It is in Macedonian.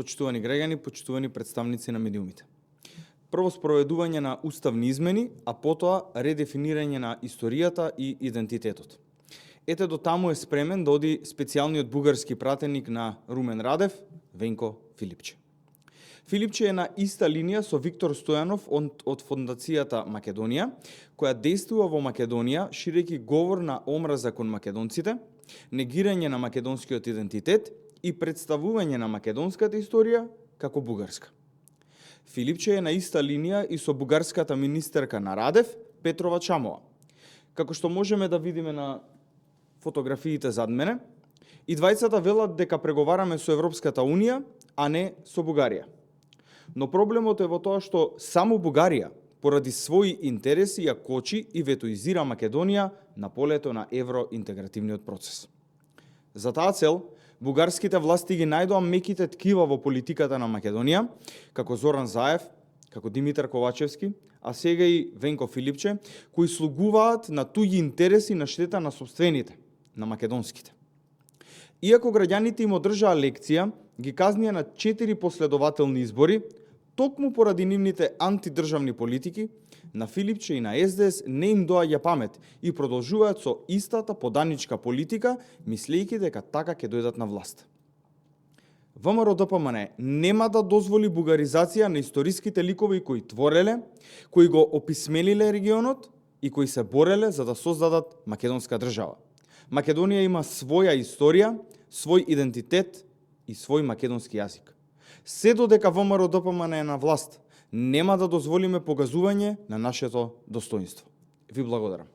почитувани граѓани, почитувани представници на медиумите. Прво спроведување на уставни измени, а потоа редефинирање на историјата и идентитетот. Ете до таму е спремен да оди специјалниот бугарски пратеник на Румен Радев, Венко Филипче. Филипче е на иста линија со Виктор Стојанов од Фондацијата Македонија, која действува во Македонија ширејќи говор на омраза кон македонците, негирање на македонскиот идентитет и представување на македонската историја како бугарска. Филипче е на иста линија и со бугарската министерка на Радев, Петрова Чамова. Како што можеме да видиме на фотографиите зад мене, и двајцата велат дека преговараме со Европската Унија, а не со Бугарија. Но проблемот е во тоа што само Бугарија, поради своји интереси, ја кочи и ветоизира Македонија на полето на евроинтегративниот процес. За таа цел, бугарските власти ги најдоа меките ткива во политиката на Македонија, како Зоран Заев, како Димитар Ковачевски, а сега и Венко Филипче, кои слугуваат на туѓи интереси на штета на сопствените, на македонските. Иако граѓаните им одржаа лекција, ги казнија на 4 последователни избори, токму поради нивните антидржавни политики, на Филипче и на СДС не им доаѓа памет и продолжуваат со истата поданичка политика, мислејќи дека така ќе дојдат на власт. ВМРО-ДПМН нема да дозволи бугаризација на историските ликови кои твореле, кои го описмелиле регионот и кои се бореле за да создадат македонска држава. Македонија има своја историја, свој идентитет и свој македонски јазик. Се додека ВМРО-ДПМН е на власт, нема да дозволиме погазување на нашето достоинство. Ви благодарам.